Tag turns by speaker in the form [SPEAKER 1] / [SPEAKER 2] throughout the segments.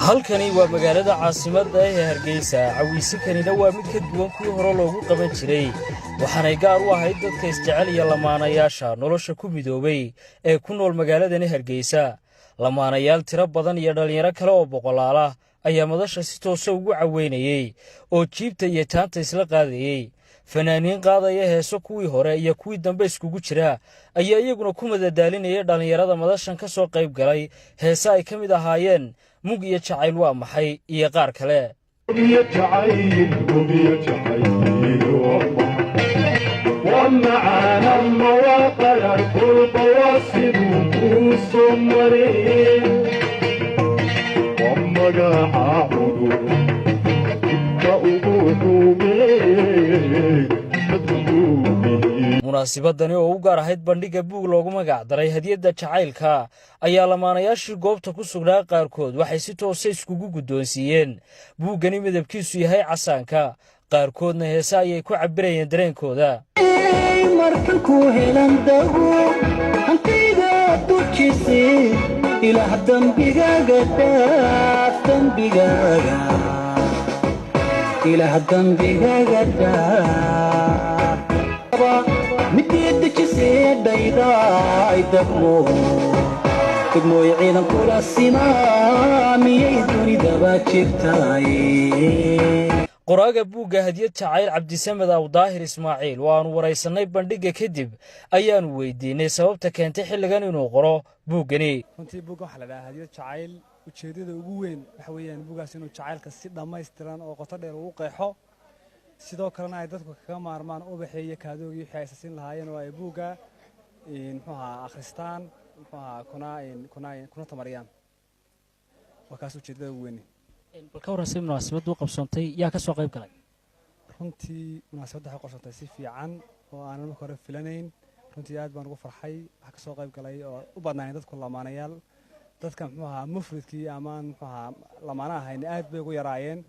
[SPEAKER 1] Halkani waa magaalada caasimadda ee Hargeysa. Cawaysikanina waa mid ka duwan kuwii hore loogu qaban jiray, waxaanay gaar u ahayd dadka isjecel iyo lamaanayaasha nolosha ku midoobay ee ku nool magaaladani Hargeysa. Lamaanayaal tiro badan iyo dhallinyaro kale oo boqolaala ayaa madasha si toosa ugu caweynayey oo jiibta iyo jaanta isla qaadayey. Fanaaniin qaadaya heeso kuwii hore iyo kuwii dambe iskugu jira ayaa iyaguna ku madadaalinayay dhallinyarada madashan ka soo qayb galay, heese ay ka mid ahaayeen "Mug iyo Jacayl Waa Maxay" iyo qaar kale.
[SPEAKER 2] Waa macaan ama waa qadhadh, kolba waa siduu kuu soo mareen. Waa magaca cudur dibka ugu xumeey.
[SPEAKER 1] Munaasibadani oo u gaar ahayd bandhigga buug loogu magac daray Hadiyadda Jacaylka ayaa lamaanayaashii goobta ku sugnaa qaarkood waxay si toosa iskugu guddoonsiiyeen buuggani midabkiisu yahay casaanka, qaarkoodna heese ayay ku cabbirayeen dareenkooda.
[SPEAKER 3] Markan ku helan dago hantayda dujise, Ilaah dembigaaga dhaaf, dembigaaga, Ilaah dembigaaga dhaaf. Midii dejisee dhaydaay degmo degmooy ciidan kula simaa miyay dunidaba jirtaay?
[SPEAKER 1] Qoraaga buugga Hadiyad Jacayl, Cabdisamed Awdaahir Ismaaciil, oo aanu waraysannay bandhigga kadib, ayaanu weydiinay sababta keentay xilligan inuu qoro buuggani.
[SPEAKER 4] Runtii buuggan waxaa la dhahaa Hadiyad Jacayl. Ujeeddada ugu weyn waxa weeyaan buuggaas inuu jacaylka si dhammaystiran oo qoto dheer uu qeexo, sidoo kalena ay dadku kaga maarmaan ubaxii iyo kaadoogii wixii ay sasin lahaayeen oo ay buugga, muxuu ahaa, akhristaan, muxuu ahaa, kuna tamariyaan. Waa kaas ujeeddada ugu weyni.
[SPEAKER 1] Bal ka warran si munaasabaddu u qabsoontay, yaa ka soo qayb galay?
[SPEAKER 4] Runtii munaasabadda waxay qabsoontay si fiican oo aanan marka hore filanayn. Runtii aad baan ugu farxay. Waxaa ka soo qayb galay oo u badnaayeen dadku lamaanayaal. Dadka, muxuu ahaa, mufridkii ama aan, muxuu ahaa, lamaana ahayn aad bay ugu yaraayeen.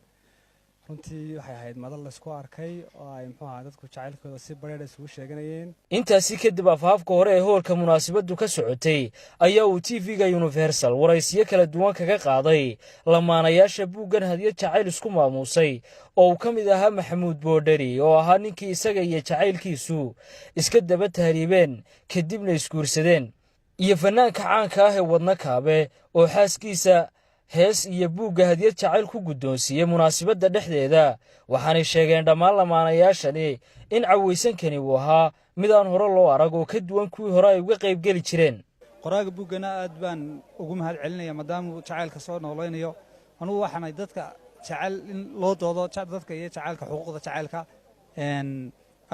[SPEAKER 4] Runtii waxay ahayd madal laysku arkay oo ay, muxuu ahaa, dadku jacaylkooda si bareedha isugu sheeganayeen.
[SPEAKER 1] Intaasi kadib, afaafka hore ee hoolka munaasabaddu ka socotay ayaa uu TV-ga Universal waraysiyo kala duwan kaga qaaday lamaanayaasha buuggan Hadiyad Jacayl isku maamuusay, oo uu ka mid ahaa Maxamuud Boodheri, oo ahaa ninkii isaga iyo jacaylkiisu iska daba tahriibeen kadibna isguursadeen, iyo fanaanka caanka ah ee Wadno Kaabe, oo xaaskiisa hees iyo buugga Hadiyad Jacayl ku guddoonsiiyey munaasabadda dhexdeeda. Waxaanay sheegeen dhammaan lamaanayaashani in cawaysankani uu ahaa mid aan hore loo arag oo ka duwan kuwii hore ay uga qaybgeli jireen.
[SPEAKER 5] Qoraaga buuggana aad baan ugu mahad celinaya, maadaamuu jacaylka soo noolaynayo. Anugu waxaanay dadka jecel in loo doodo dadka iyo jacaylka, xuquuqda jacaylka.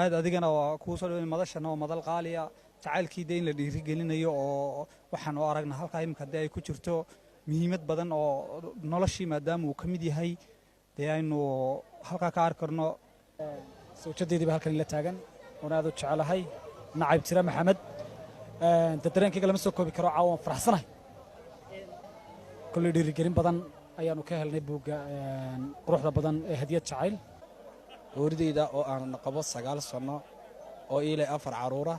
[SPEAKER 5] Aad adigana waa kuu soo dhaweyn. Madashana waa madal qaaliya, jacaylkii dee in la dhiirigelinayo oo waxaan oo aragna halkaa imika dee ay ku jirto muhiimad badan oo noloshii, maadaama uu ka mid yahay, dee aynu halkaa ka arki karno.
[SPEAKER 6] Sawjadeediiba halkan ila taagan oon aad u jecelahay, Nacayb Tira Maxamed. De dareenkayga lama soo koobi karo. Caawa waan faraxsanahay. Kolley dhiirigelin badan ayaanu ka helnay buugga quruxda badan ee Hadiyad Jacayl.
[SPEAKER 7] Hooridayda oo aan qabo 9 sanno oo iilay afar carruura,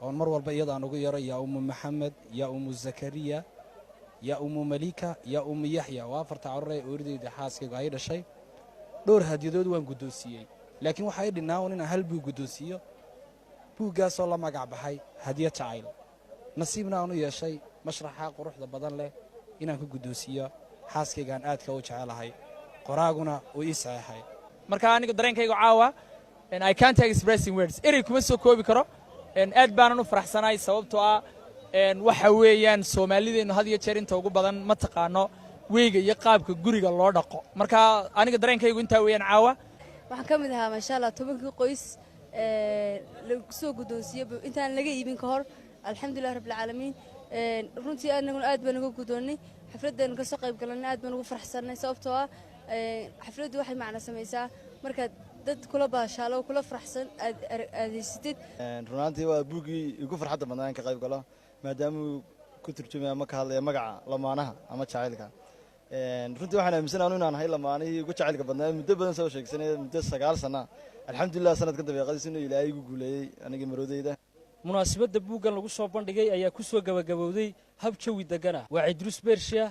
[SPEAKER 7] oon mar walba iyada aan ugu yaro yaa Umu Maxamed, yaa Umu Zakariya, yaa Umu Malika, yaa Umu Yaxya, waa afarta carruur ee ooridayda xaaskaygu ay dhashay. Dhowr hadiyadood waan guddoonsiiyey, laakiin waxaa i dhinnaa un inaan hal buug guddoonsiiyo, buuggaasoo la magac baxay Hadiyad Jacayl. Nasiibna aan u yeeshay mashraxa quruxda badan leh inaan ku guddoonsiiyo xaaskaygaan aadka u jecelahay, qoraaguna uu ii saxeexay.
[SPEAKER 8] Marka aniga dareenkaygu caawa I can't express in words, erey kuma soo koobi karo. Aad baanan u faraxsanahay, sababtoo ah waxa weeyaan Soomaalideennu had iyo jeer inta ugu badan ma taqaano weyga iyo qaabka guriga loo dhaqo. Marka aniga dareenkaygu intaa weeyaan caawa.
[SPEAKER 9] Waxaan ka mid ahaa, maasha Allah, 10-kii qoys lagu soo guddoonsiiyey intaan laga iibin ka hor. Alxamdulilah rabbilcaalamiin. Runtii anaguna aad baan uga guddoonnay xafladdeenu kasoo qayb galannay. Aad baan ugu faraxsannay, sababtoo ah xafladdu waxay macno samaysaa markaad dad kula baashaalo, kula faraxsan aad aadaysatid.
[SPEAKER 10] Runaantii waa buuggii igu farxadda badnaa in ka qayb galo, maadaamuu ku turjumaya ama ka hadlaya magaca lamaanaha ama jacaylka. Runtii waxaan aaminsan anu inaan ahay lamaanihii ugu jacaylka badnaa muddo badan soo sheegsanaya, muddo 9 sana. Alxamdulilah, sanadka dabeeqadiis inuu Ilaahay igu guuleeyey anigii maroodeyda.
[SPEAKER 1] Munaasabadda buuggan lagu soo bandhigay ayaa ku soo gebagabowday hab jawi deggan ah. Waa Cidrus Bershiya.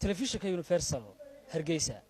[SPEAKER 1] Telefishinka Universal, Hargeysa.